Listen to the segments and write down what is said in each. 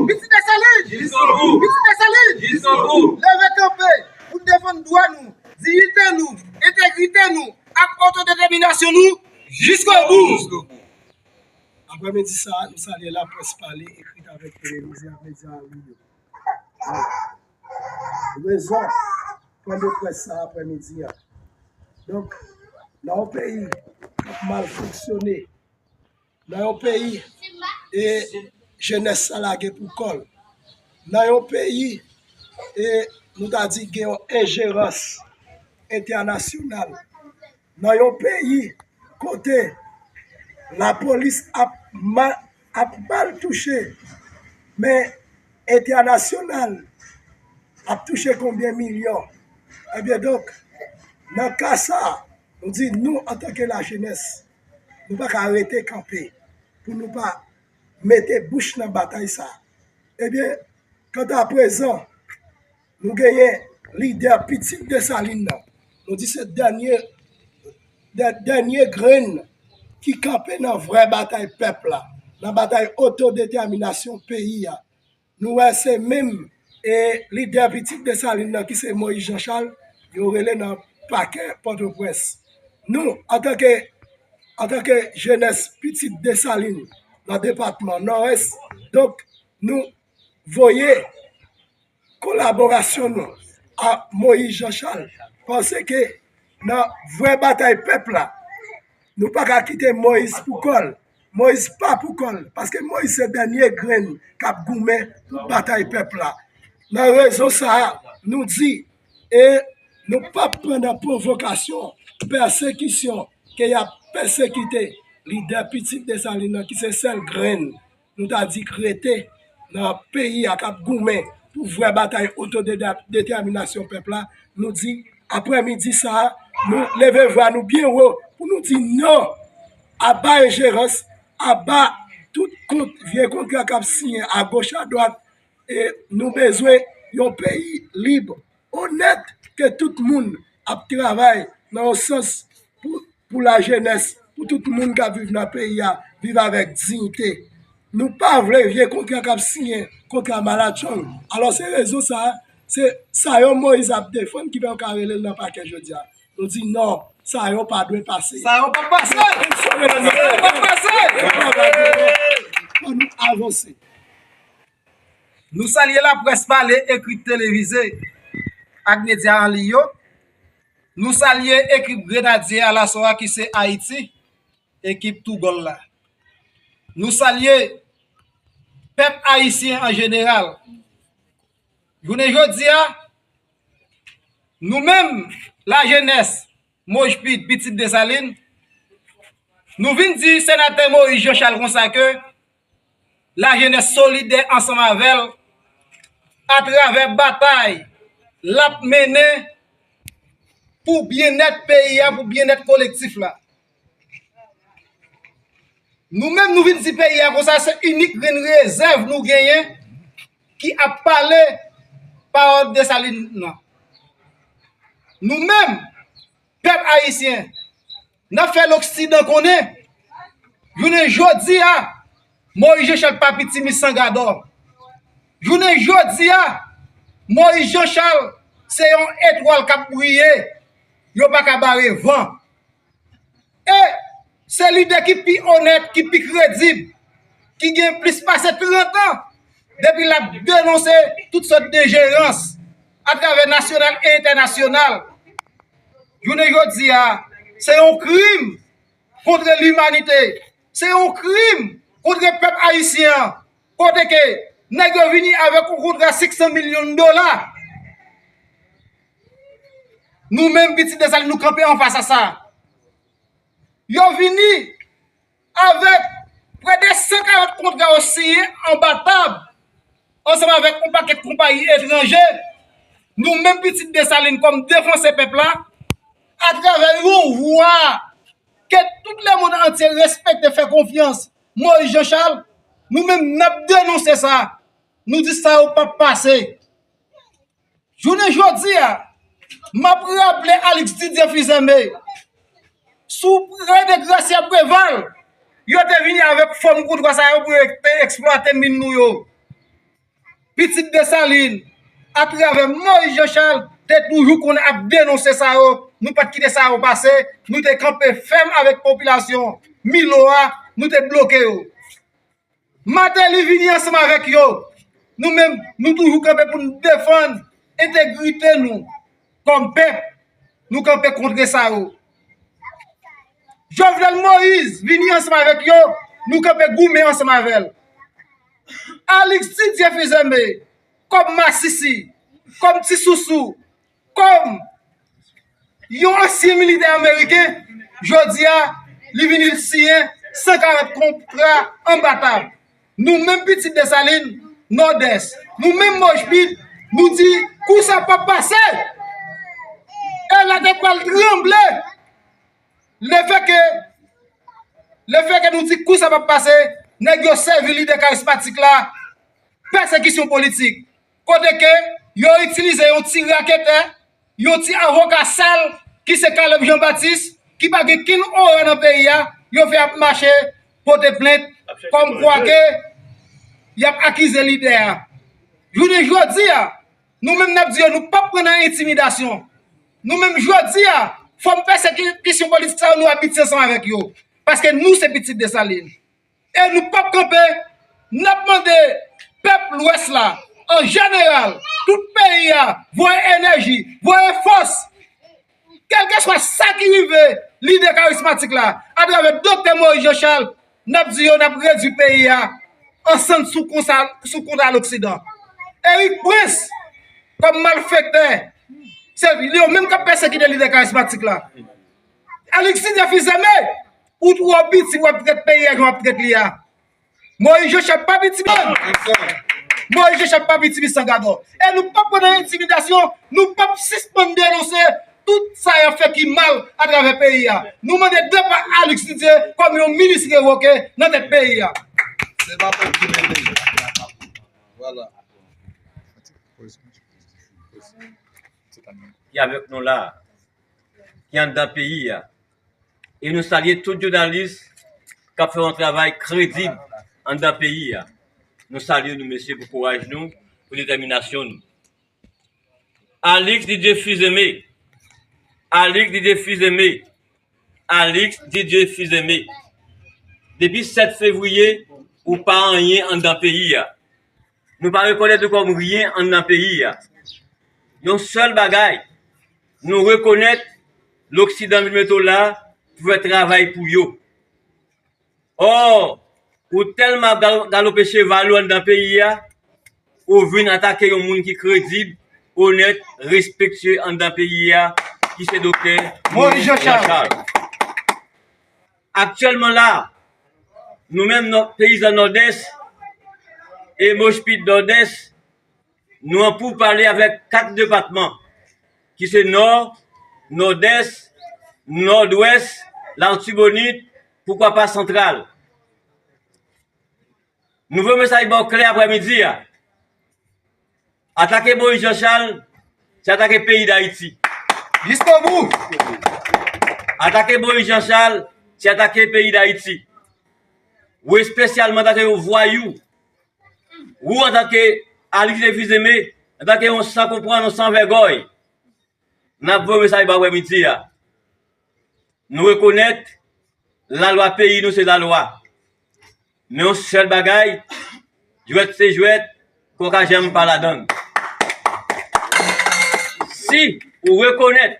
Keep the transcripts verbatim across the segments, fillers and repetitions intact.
Pitit Desalin! Jiskobou! Pitit Desalin! Jiskobou! Leve kanpe pou n defann dwa nou, diyite nou, entegrite nou ak otodetèminasyon nou jiskobou! Aprèmidi sa a, nou salye laprès pale, ekrit avèk televize ak medya an liy yo. Rezon pwen de près sa a aprèmidi a. Donk, nan yon peyi k ap mal fonksyone, nan yon peyi e jenès sa lage pou kò l, nan yon peyi e nou ta di gen yon enjerans entènasyonal, nan yon peyi kote lapolis ap mal, ap mal touche, men entènasyonal ap touche konbyen milyon? Ebyen, donk, nan ka sa a, nou di nou, antanke lajenès, nou pa ka rete kanpe pou nou pa mete bouch nan batay sa a. Ebyen, kanta prezan, nou genyen lidè Pitit Desalin nan. Nou di se dènye, dè-, dènye grenn ki kanpe nan vrè batay pèp la, nan batay otodetèminasyon peyi a. Nou wè se menm e lidè Pitit Desalin nan ki se Moyiz Janchal, yo rele nan pakè Pòtoprens. Nou, antanke, antanke jenès Pitit Desalin nan depatman Nòdès, donk, nou voye kolaborasyon nou a Moyiz Janchal, paske nan vrè batay pèp la, nou pa ka kite Moyiz pou kò l. Moyiz pa pou kò l, paske Moyiz se dènye grenn k ap goumen pou batay pèp la. Nan rezon sa a, nou di, e nou p ap pran nan pwovokasyon, pèsekisyon ke y ap pèsekite lidè Pitit Desalin nan, ki se sèl grenn nou ta di k rete nan peyi a k ap goumen pou vrè batay otodetèminasyon pèp la, nou di, aprèmidi sa a, nou leve vwa nou byen wo pou nou di non, aba enjerans, aba tout kont, vye kontra k ap siyen agoch adwat, e nou bezwen yon peyi lib, onèt, ke tout moun ap travay nan yon sans pou, pou lajenès, pou tout moun k ap viv nan peyi a, viv avèk diyite. Nou pa vle vye kontra k ap siyen, kontra malatchong. Alò, se rezon sa a, se sa yo Moyiz ap defann ki fè yo ka rele l nan pakè jodi a. Nou di non, sa yo pa dwe pase. Sa yo p ap pase! Sa yo p ap pase! Fò nou avanse. Nou salye laprès pale, ekri, televize ak medya an liy yo. Nou salye ekip Grenadye Alasò a ki se Ayiti, ekip Tougòl la. Nou salye pèp ayisyen an jeneral. Jounen jodi a, nou menm, lajenès, Moj Pit, Pitit Desalin, nou vin di senatè Moyiz Janchal konsa ke lajenès solidè ansanm avè l atravè batay l ap mennen pou byennèt peyi a, pou byennèt kolektif la. Nou menm, nou vin di peyi a konsa, se inik grenn rezèv nou genyen ki ap pale pawòl Desalin nan. Nou menm, pèp ayisyen, n ap fè Loksidan konnen, jounen jodi a, Moyiz Janchal pa piti mi san gadò. Jounen jodi a, Moyiz Janchal se yon etwal k ap briye, yo pa ka bare van. E se lidè ki pi onèt, ki pi kredib, ki gen plis pase trant an depi l ap denonse tout sòt de jerans atravè nasyonal e entènasyonal. Jounen jodi a, se yon krim kont limanite, se yon krim kont pèp ayisyen an, kote ke nèg yo vini avèk yon kontra senk san milyon dola. Nou menm, Pitit Desalin, nou kanpe anfas a sa. Yo vini avèk prè de san karant kontra yo siyen anba tab, ansanm avèk yon pakèt konpayi etranje. Nou menm, Pitit Desalin, kòm defansè pèp la, atravè yon vwa ke tout lemonn antye respekte, fè konfyans, Moyiz Janchal, nou menm, n ap denonse sa. Nou di sa yo p ap pase. Jounen jodi a, m ap raple Alix Didier Fils-Aimé, sou rèy de Gracia Préval, yo te vini avèk fòm kontra sa yo pou yo te eksplwate min nou yo. pitit Desalin, atravè Moyiz Jan Chal, te toujou konn ap denonse sa yo. Nou pa t kite sa yo pase. Nou te kanpe fèm avèk popilasyon Milo a, nou te bloke yo. Mateli vini ansanm avèk yo. Nou menm, nou toujou kanpe pou n defann entegrite nou kòm pèp. Nou kanpe kontre sa yo. Jovenel Moïse vini ansanm avèk yo, nou kanpe goumen ansanm avè l. Alix Didier Fils-Aimé, kòm masisi, kòm ti sousou, kòm yon ansyen militè ameriken, jodi a, li vini l siyen san karant kontra anba tab. Nou menm pitit Desalin, Nòdès, nou menm Mòjpit, nou di kou sa p ap pase. E latè pral tranble. Lefètke, lefètke nou di kou sa p ap pase, nèg yo sèvi lidè karismatik la, pèsekisyon politik. Kote ke yo itilize yon ti raketè, yon ti avoka sal ki se Caleb Jean Baptiste, ki pa gen kenn ora nan peyi a, yo fè ap mache pote plent kòmkwa ke y ap akize lidè a. Jounen jodi a, nou menm n ap di yo nou p ap pran nan entimidasyon. Nou menm jodi a, fòm pèsekisyon politik sa yo nou abitye ansanm avèk yo. Paske nou se pitit Desalin. E nou p ap kanpe, n ap mande pèp Lwès la, an jeneral, tout peyi a, voye enèji, voye fòs, kèlkeswa sa ki rive lidè karismatik la, atravè Doktè Moïse Jean Charles, n ap di yo n ap redui peyi a an sann sou konsa, sou konta Loksidan. Eric Prince, kòm malfektè, se yo menm k ap pèsekite lidè karismatik la. Alix Didier Fils-Aimé, ou twò piti pou w ap trèt peyi a jan w ap trèt li a. Moïse Jean Charles pa piti moun. Moïse Jean Charles pa piti moun, san gadò. E nou p ap pran nan entimidasyon, nou p ap sispann denonse tout sa y ap fè ki mal atravè peyi a. Nou mande depa Alix Didier kòm yon minis revoke nan tèt peyi a. Se pa pèp ki mete. Vwala. Ki avèk nou la, ki anndan peyi a. E nou salye tout jounalis k ap fè yon travay kredib anndan peyi a. Nou salye nou, mesye, pou kouraj nou, pou detèminasyon nou. Alix Didier Fils-Aimé. Alix Didier Fils-Aimé. Alix Didier Fils-Aimé. Depi sèt fevriye, ou pa anyen anndan peyi a. Nou pa rekonèt ou kòm ryen anndan peyi a. Yon sèl bagay, nou rekonèt Loksidan vin mete w la pou fè travay pou yo. Ò, ou tèlman ap gal-, galope cheval ou anndan peyi a, ou vin atake yon moun ki kredib, onèt, respektye anndan peyi a, ki se Doktè Moïse Jean Charles. Aktyèlman la, nou menm, nò-, peyizan Nòdès e Mòjpit Nòdès, nou an poupale avèk kat depatman, ki se Nò, Nòdès, Nòdwès, Latibonit, poukwa pa Santral. Nou voye mesaj ba w klè aprèmidi a. Atake Moïse Jean Charles, se atake peyi Dayiti. Jiskobou! Atake Moïse Jean Charles, se atake peyi Dayiti. Ou espesyalman antanke yon vwayou. Ou antanke Alix Didier Fils-Aimé, antanke yon san konprann, yon san vègòy. N ap voye mesaj ba w aprèmidi a. Nou rekonèt lalwa peyi nou se lalwa. Men yon sèl bagay, jwèt se jwèt, kòk a janm pa ladann. Si ou rekonèt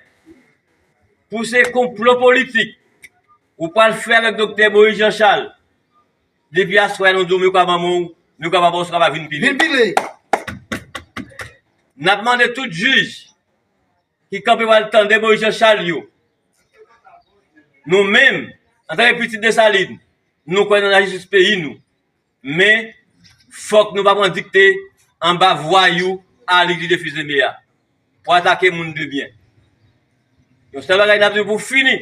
pou se konplo politik ou pral fè avèk Doktè Moïse Jean Charles, depi aswè a nou di w, men kwa manman w, men kwa papa w, sou ka pa vin pile. Vin pile. N ap mande tout jij ki kanpe pral tande Moïse Jean Charles yo. Nou menm, antanke pitit Desalin, nou kwè nan lajistis peyi nou. Men, fòk nou pa pran dikte anba vwayou Alix Didier Fils-Aimé a pou atake moun de byen. Yon sèl bagay n ap di pou fini.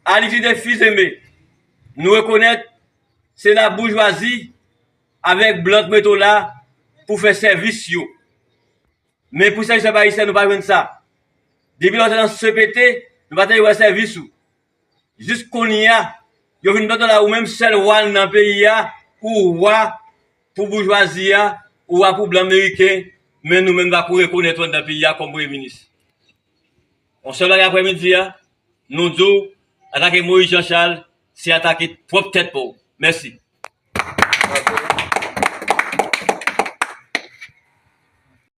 Alix Didier Fils-Aimé, nou rekonèt se laboujwazi avèk blan k mete w la pou fè sèvis yo. Men pou sèvis pèp ayisyen, nou pa jwenn sa. Depi lè w te nan C P T, nou pa t janm wè sèvis ou. Jis kounye a, yo vin plante w la, ou menm sèl wa nan peyi a, ou wa pou boujwazi a, ou va pou blan meriken, men nou menm va pou rekonèt ou anndan peyi a kòm premye minis. Yon sèl bagay aprè midi a, nou di w, atake Moïse Jean Charles, se atake pwòp tèt pa w. Mèsi.